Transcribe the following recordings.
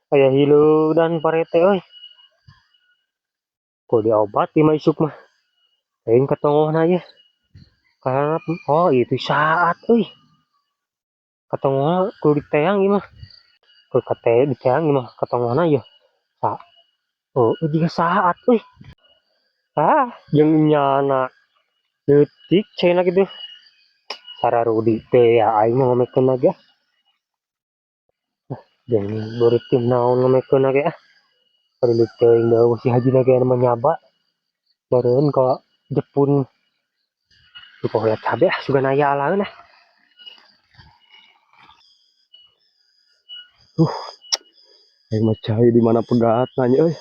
Aya hileudang parete euy. Kudu diobat ieu mah isuk mah. Aing katongohna ieu. Karena oh itu saat euy. Katongohna kudu diteang ieu mah. Kudu kate diteang ieu mah katongohna ieu. Sa oh jiga saat euy. Ah, jeung nyana leutik cenah kitu. Sararudi teh ya aing mah ngomekeun ge ah. Jeung beurit teh naon ngomekeun ge ah. Paduli teuing da si hajina ge anu mah nyaba. Meureun ka Jepun. Duka hoyong cabe ah sugan aya alaeun ah. Aing mah cai di mana pegatna nya euy.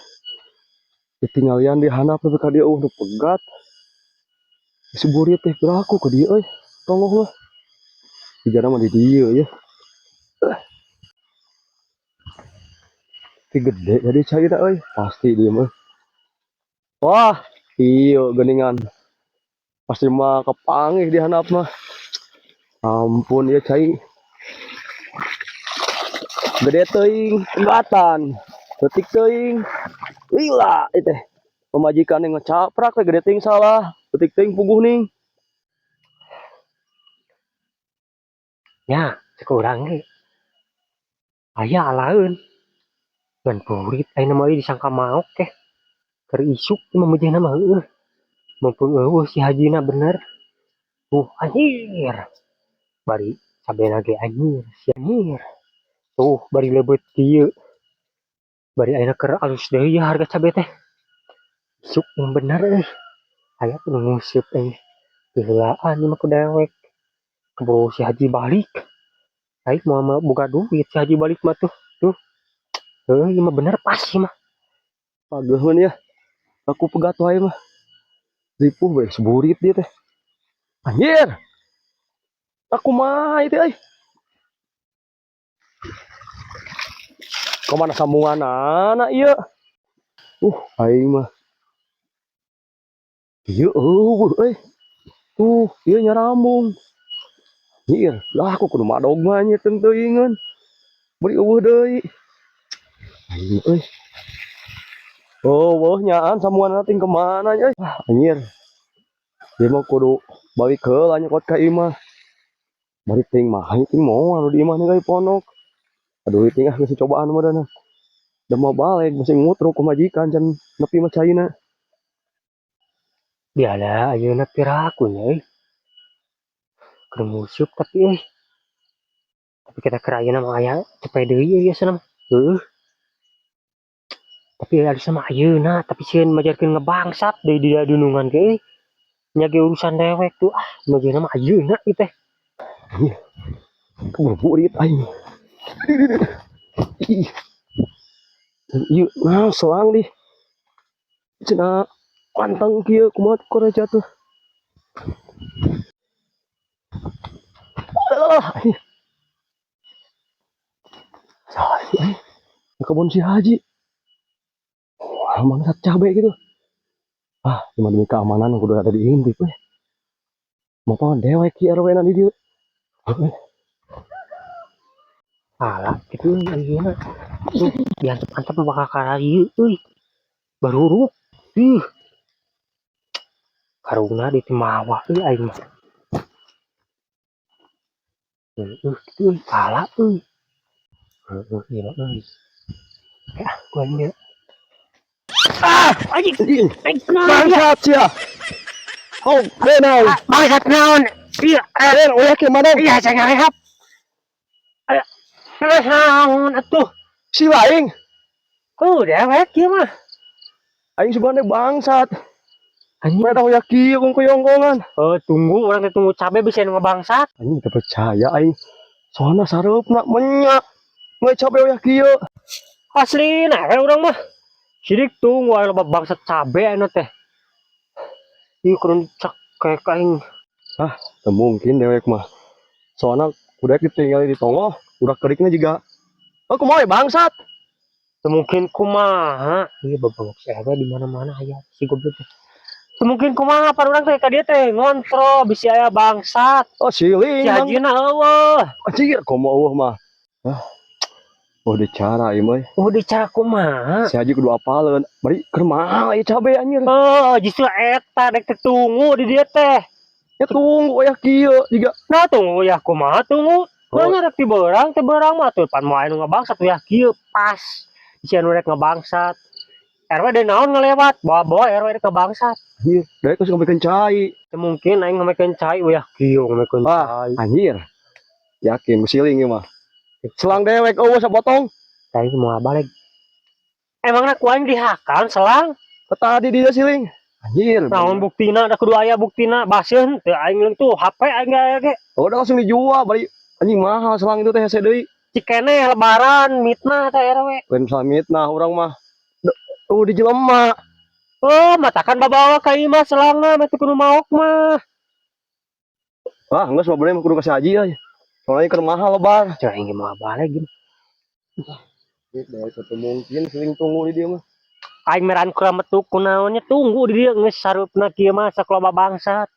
Ditinggalian di handap nepi ka dieu eueuh nu pegat. Si burit teh piraku ka dieu euy. Tongoh mah. Dijana mah di dieu ye. Tapi gede jadi caina euy, pasti dia mah. Wah, iya geningan. Pasti mah kepanggih di handap mah. Ampun ya cai. Gede teuing pegatan. Leutik teuing. Lila ieu teh. Pamajikan yang ngecaprak teh gede teuing salah, leutik teuing puguh ning. Ya, cek urang ge. Aya alaeun. Ngan burit ayeuna mah euy disangka maok teh. Keur isuk mah mejehna mah heueuh. Mumpung eueuh si hajina bener. Tuh anjir. Bari cabena ge anjir, si anjir. Tuh bari leubeut kieu. Bari ayeuna keur alus deui ya harga cabe teh. Isuk mah bener euy. Aya kudu nguseup euy. Diheulaan ieu mah ku dewek. Keburu si haji balik. Aing moal boga duit si haji balik mah tuh. Tuh. Heueuh ieu mah bener pas ieu mah. Pageuheun ya. Aku pegat wae mah. Ripuh bae seburit dia teh. Anjir. Aku mah itu euy. Kemana sambunganana ieu? Aing mah. Ieu eueuh euy. Tuh, ieu nyarambung. Anjir, lah aku kudu madog mah nya teuingeun. Beri eueuh deui. Aing euy. Oh, weuh nyaan sambunganana ting kemana nya euy. Ah, anjir. Ieu mah kudu balik heula nyokot ka imah. Bari ting mah ting moal di imah nih pondok. Aduh ting ah geus cobaan mah dana. Da mau balik masih ngutruk ku majikan can nepi mah caina. Biala ayeuna piraku nya euy. Keur nguseup tapi euy. Tapi kita keur ayeuna mah aya cepet deui euy asa mah. Heueuh. Tapi alus mah ayeuna tapi sieun majarkeun ngebangsat deui di dunungan ge euy. Nya ge urusan dewek tuh ah majeuna mah ayeuna ieu teh. Iya. Keburu aing. Ih. Ieu nah selang dih. Cenah pantang kieu kumaha korek jatuh. Alah. Salah sih, kebun si Haji. Wah, bangsat cabe gitu. Ah, cuma demi keamanan kudu ada diintip euy. Mau apa dewek ki RW na di dieu. Alah, kitu euy ayeuna. Tuh, diantep-antep bakal ka dieu euy. Baruruk. Ih. Karungna di mawa euy aing mah. Heueuh kitu euy, kalah euy. Heueuh ieu mah euy. Ya, gua ieu. Ah, anjing. Bangsat sia. Oh, benau. Bangsat naon? Iya, Eh, ulah ke mana? Iya, saya ngarehap. Ayo. Naon atuh? Si aing. Oh, dewek ieu mah. Aing sebenarnya bangsat. Anjing. Mereka hoyak kieu kung kuyongkongan. Oh, tunggu orang teh tunggu cabe bisa nu ngebangsat. Anjing teu percaya aing. Soalna sareupna menyak. Nggak cabe hoyak kieu. Asli nah urang mah. Sidik tunggu aya loba bangsat cabe anu teh. Ih, kudu cekek aing. Ah, teu mungkin dewek mah. Soalna udah ditinggal di tongoh, udah keriknya juga. Oh, kumaha ya bangsat? Teu mungkin kumaha. Ieu babawak si Ewe di mana-mana aya si goblok teh. Teu mungkin kumaha pan urang teh ka dieu teh ngontrol bisi aya bangsat. Oh, siling. Si hajina eueuh. Anjir, komo eueuh mah. Ah. Oh, di cara ieu mah. Oh, di cara kumaha? Si Haji kudu apaleun. Bari keur mahal ieu cabe, anjir. Oh, justru eta dek teh tunggu di dieu teh. Ya tunggu aya kieu jiga. Nah, tunggu ya kumaha tunggu? Oh. Nah, rek ti beurang, teh beurang mah tuh pan moal anu ngabangsat ya kieu pas. Si anu rek ngebangsat. RW deui naon ngelewat, bawa-bawa RW rek ngebangsat. Anjir, daek geus ngomekeun cai. Teu mungkin aing ngomekeun cai uyah kieu ngomekeun Ah. cai. Anjir. Yakin siling ieu mah. Selang dewek euweuh sapotong. Cai moal balik. Emangna ku aing dihakan selang? Tadi dia siling. Anjir. Naon buktina? Da kudu aya buktina. Baseuh teu aing tuh HP aing aya ge. Oh, udah langsung dijual bari anjing mahal selang itu teh hese deui. Cikeneh lebaran mitnah teh RW. Lain mitnah urang mah. Oh, di jelema. Oh, matakan babawa ka ieu mah selangna mah teu kudu maok mah. Ah, geus mah bener mah kudu ka si Haji euy. Soalnya keur mahal lebar. Cek aing ge moal balik gini. Itu mungkin siling tunggu di dia mah. Aing meran kurang metu kunaonnya tunggu di dieu geus sareupna kieu mah sakuloba bangsat.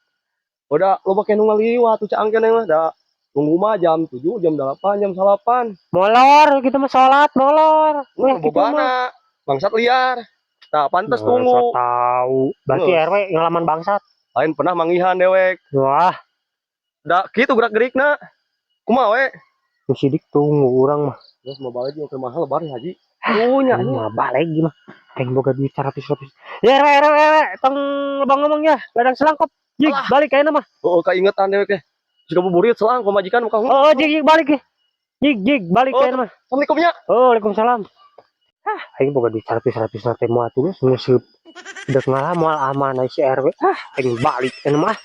Udah loba keneh nu ngaliwat tuh caang keneh mah da tunggu mah jam 7, jam 8, jam 9. Molor gitu mah salat molor. Wah, Wah, gitu mah. bobana. Bangsat liar. Nah, pantes Nah, tunggu. so tahu. Berarti Geus. RW ngalaman bangsat. Lain pernah manggihan dewek. Wah, Da kitu gerak-gerikna. Kumaha we? nu sidik tunggu urang mah. Geus mau balik jeung mahal lebar ya, Haji. Punya. Aing mah balik gimana? Aing boga duit 100 100. Ya RW RW RW tong lebang ngomong ya. Ladang selangkop. Jig, Alah. balik kayaknya mah. Oh, keingetan dewek teh. Jika buburit selang pamajikan muka. Oh, jig jig balik ya. Jig jig balik Oh, kayaknya mah. Assalamualaikum nya. Oh, waalaikumsalam. Ah, aing boga duit 100 100 nanti mau atuh geus nguseup. Dek ngalah moal aman si RW. Ah, aing balik cenah mah.